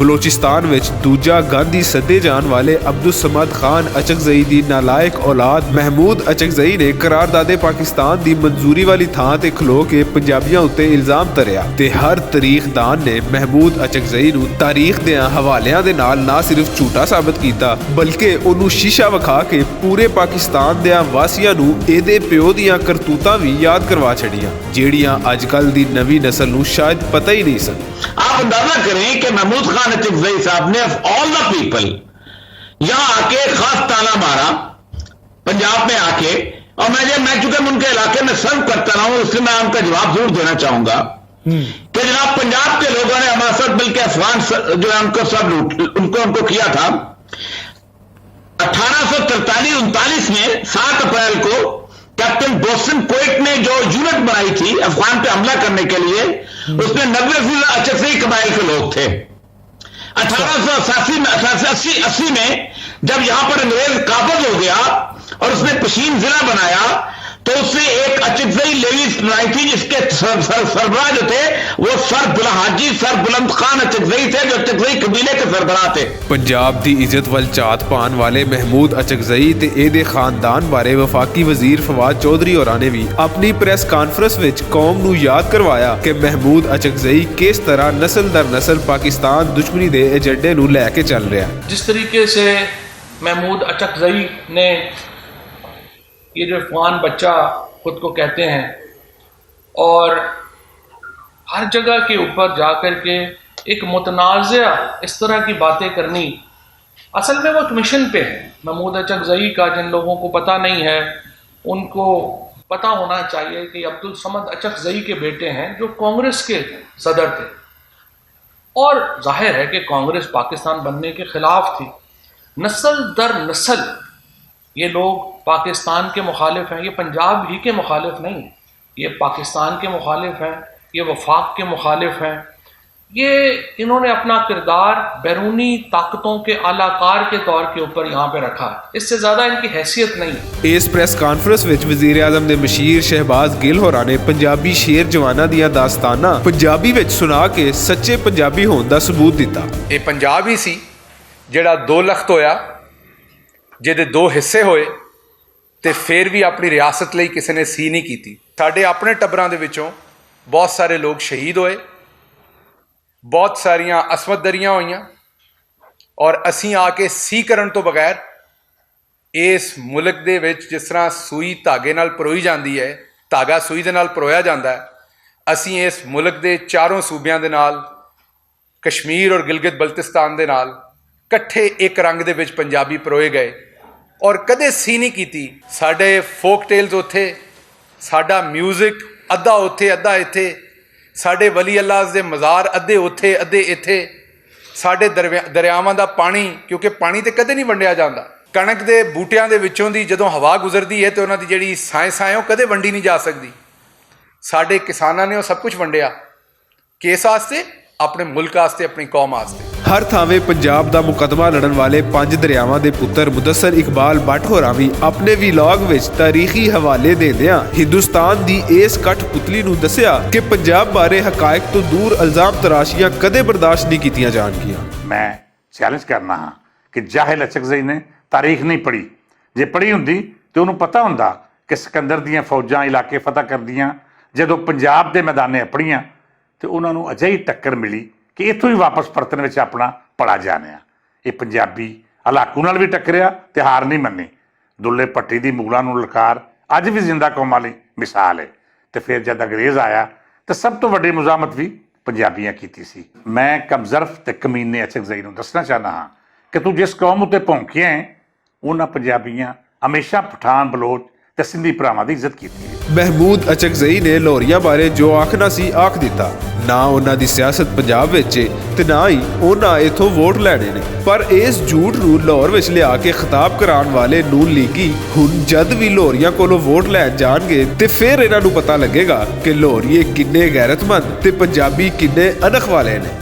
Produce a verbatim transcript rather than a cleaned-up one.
بلوچستان وچ دوجا گاندھی سدے جان والے عبدالصمد خان اچکزئی دی نالائق اولاد محمود اچکزئی نے قرارداد پاکستان دی منظوری والی تھاں تے کھلو کے پنجابیاں اتے الزام تریا تے ہر تاریخ دان نے محمود اچکزئی نوں تاریخ دیاں حوالیاں دے نال نہ صرف جھوٹا ثابت کیتا، بلکہ انہوں شیشہ وکھا کے پورے پاکستان دیاں واسیاں نوں ایدے پیو دیاں کرتوتاں وی یاد کروا چھڑیاں، جیڑیاں اج کل دی نوی نسل نوں شاید پتہ ہی نہیں سن۔ آپ اندازہ کریں کہ محمود خان اچکزئی صاحب نے، آف آل دا پیپل، یہاں آ کے خاص تانا مارا پنجاب میں آ کے، اور میں یہ، میں چونکہ ان کے علاقے میں سرو کرتا رہا ہوں، اس لیے میں ان کا جواب ضرور دینا چاہوں گا کہ جناب، پنجاب کے لوگوں نے ہمارے ساتھ مل کے افغان س-، جو ہے، ان کو سب لوٹ، ان کو، ان کو کیا تھا۔ اٹھارہ سو ترتالیس انتالیس میں سات اپریل کو کیپٹن بوسن کوئٹ نے جو یونٹ بنائی تھی افغان پہ حملہ کرنے کے لیے، اس میں نبے فیصد اچکزئی قبائل کے لوگ تھے۔ اٹھارہ سو اسی میں، اسی میں جب یہاں پر انگریز قابض ہو گیا اور اس نے پشین ضلع بنایا، تو اس نے ایک اچکزئی لیوی بنائی تھی، جس کے سر-، سر-، سربراہ جو تھے، وہ سر بلا-، حاجی سر بلند خان اچکزئی تھے، جو اچکزئی قبیلے کے سربراہ تھے۔ پنجاب دی عزت ول چات پان والے محمود اچکزئی تے اے دے خاندان بارے وفاقی وزیر فواد چوہدری ہوراں نے وی اپنی پریس کانفرنس وچ قوم نوں یاد کروایا کہ محمود اچکزئی کس طرح نسل در نسل پاکستان دشمنی دے ایجنڈے نوں لے کے چل رہیا ہے۔ جس طریقے سے محمود اچکزئی نے، یہ جو افغان بچہ خود کو کہتے ہیں، اور ہر جگہ کے اوپر جا کر کے ایک متنازعہ اس طرح کی باتیں کرنی، اصل میں وہ ایک مشن پہ ہے۔ محمود اچکزئی کا جن لوگوں کو پتہ نہیں ہے، ان کو پتہ ہونا چاہیے کہ عبدالصمد اچکزئی کے بیٹے ہیں، جو کانگریس کے صدر تھے، اور ظاہر ہے کہ کانگریس پاکستان بننے کے خلاف تھی۔ نسل در نسل یہ لوگ پاکستان کے مخالف ہیں، یہ پنجاب ہی کے مخالف نہیں ہیں، یہ پاکستان کے مخالف ہیں، یہ وفاق کے مخالف ہیں۔ یہ، انہوں نے اپنا کردار بیرونی طاقتوں کے اعلی کار کے طور کے اوپر یہاں پہ رکھا ہے، اس سے زیادہ ان کی حیثیت نہیں۔ اس پریس کانفرنس وچ وزیر اعظم دے مشیر شہباز گل ہوراں نے پنجابی شیر جواناں دیاں داستاناں پنجابی وچ سنا کے سچے پنجابی ہون دا ثبوت دتا۔ اے پنجاب ہی سی جڑا دو لخت ہویا، جے دے دو حصے ہوئے، تے فیر وی اپنی ریاست لئی کسے نے سی نہیں کیتی۔ ساڈے اپنے ٹبراں دے وچوں بہت سارے لوگ شہید ہوئے، بہت ساریاں عصمت دریاں ہوئیاں، اور اسیں آ کے سی کرن تو بغیر اس ملک دے وچ جس طرح سوئی دھاگے نال پروئی جاندی ہے، دھاگا سوئی دے نال پرویا جاندا ہے، اسیں اس ملک دے چاروں صوبیاں دے نال، کشمیر اور گلگت بلتستان دے نال کٹھے ایک رنگ دے وچ پنجابی پروئے گئے اور کدے سی نہیں کیتی۔ ساڈے فوک ٹیلز اوتھے، ساڈا میوزک ادھا اوتھے ادھا ایتھے، ساڈے ولی اللہ دے مزار ادھے اوتھے ادھے ایتھے، ساڈے درویا-، دریاواں دا پانی، کیونکہ پانی تے کدے نہیں ونڈیا جاندا۔ کنک دے بوٹیاں دے وچوں دی جدوں ہوا گزردی ہے تے انہاں دی جڑی سائیں سائیں، او کدے ونڈی نہیں جا سکدی۔ ساڈے کساناں نے او سب کچھ ونڈیا۔ کس آستے؟ اپنے ملک آستے، اپنی قوم آستے۔ ہر تھاویں پنجاب دا مقدمہ لڑن والے پنج دریاواں دے پتر مدثر اقبال بٹ ہوراں وی اپنے ویلاگ وچ تاریخی حوالے دیندیاں ہندوستان دی اس کٹھ پتلی نوں دسیا کہ پنجاب بارے حقائق تو دور الزام تراشیاں کدے برداشت نہیں کیتیاں جان گیاں۔ میں چیلنج کرنا ہاں کہ جاہل اچکزئی نے تاریخ نہیں پڑھی۔ جے پڑھی ہوندی تے انہوں پتہ ہوندا کہ سکندر دیاں فوجاں علاقے فتح کردیاں جدوں پنجاب دے میدانے اپڑیاں تے انہاں نوں اجہی ٹکر ملی کہ اتھوں ہی واپس پرتن وچ اپنا پڑا جانیا۔ اے پنجابی ہلاکو نال وی ٹکریا تے ہار نہیں منی۔ دلے پٹی دی مغلاں نوں للکار اج وی زندہ قوماں لئی مثال ہے۔ تے فیر جد انگریز آیا تے سب تو وڈی مزاحمت وی پنجابیاں کیتی سی۔ میں کمزرف تے کمینے اچکزئی نوں دسنا چاہنا ہاں کہ تو جس قوم اتے پھونکیا ہے، انہاں پنجابیاں ہمیشہ پٹھان، بلوچ تے سندھی بھراواں دی عزت کیتی ہے۔ محمود اچکزئی نے لاہوریاں بارے جو آکھنا سی آکھ دتا۔ نہ انہاں دی سیاست پنجاب وچ ہے تے نہ ہی انہاں ایتھوں ووٹ لینے نے۔ پر اس جھوٹ نوں لاہور وچ لیا کے خطاب کران والے نون لیگی ہن جد وی لاہوریاں کولوں ووٹ لین جان گے تے فیر انہاں نوں پتہ لگے گا کہ لاہوریے کنے غیرت مند تے پنجابی کنے انکھ والے نے۔